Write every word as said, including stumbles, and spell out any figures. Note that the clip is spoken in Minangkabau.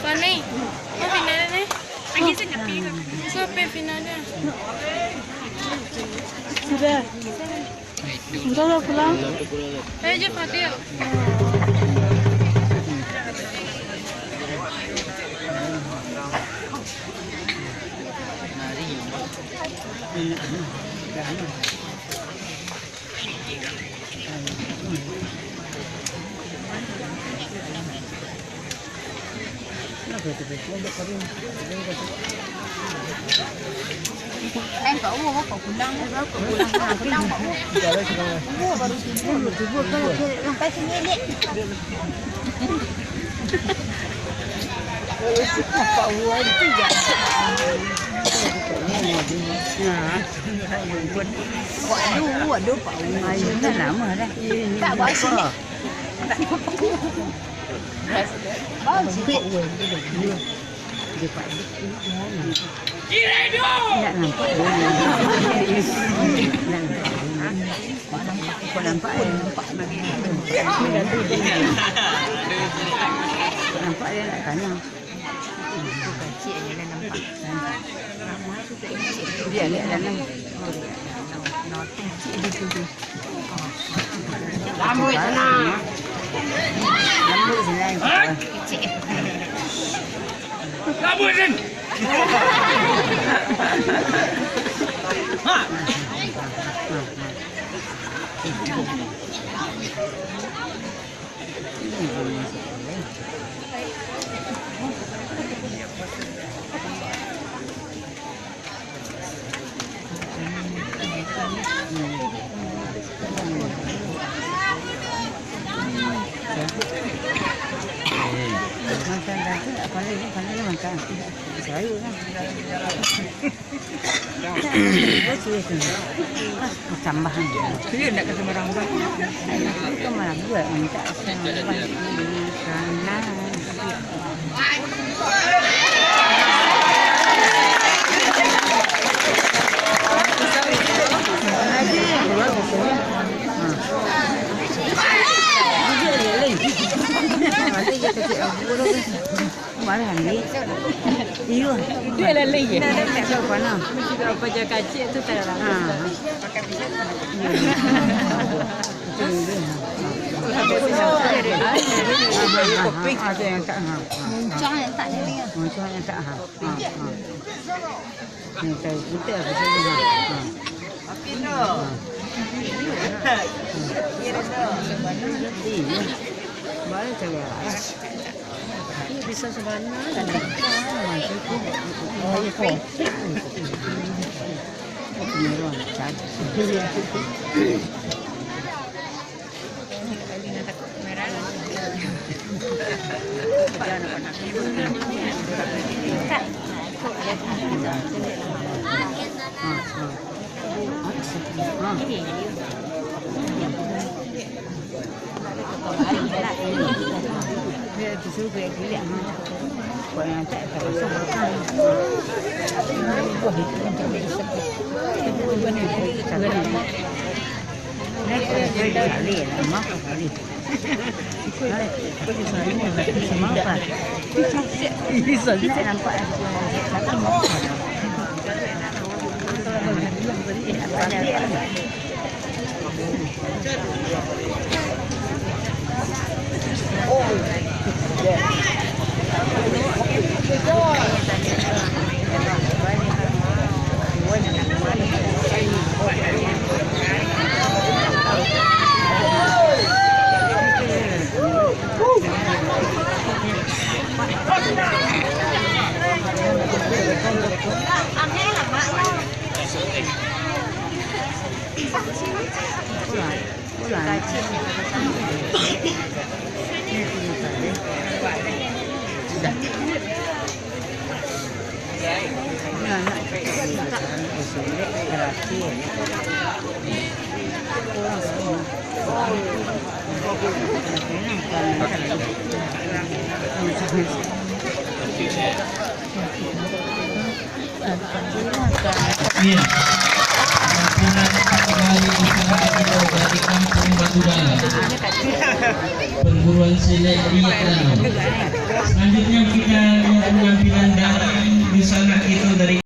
Fani, kau final ni? Lagi sekali. Sampai final dia. Sudah. Sudah lah pulang. Ayo je, Fadil. Waduh, waduh, Pak Wu. Ayo, dah lama dah. Tak, Pak Wu. Bagus. Tak nampak. Tak nampak. Kau nampak, eh? Nampak. Nampak dia nak tanya. Kacik aja lah nampak. Dia lihat dalam. Lambuik sana. Lambuik sana. Kacik. Lambuik sana. Makan, makan, makan. Sayur lah. Tambahan. Iyo, ndak ka sambarang urang. Itu malah buat minta sambarang. Kanan. Marah ni. Iyo. Dia lalai je. Siapa nak? Apa je kacik tu tak ada. Ha. Muncang yang tak ni. Muncang yang tak, ha. Ha, ha. Yang tahu putih apa sih? Ha. Ha. Iyo. Baru cakap. Bisa sabana. Iya. Dari, dari kampung. Buruan selek diak danau. Selanjutnya kita lihat penampilan dari dunsanak kita dari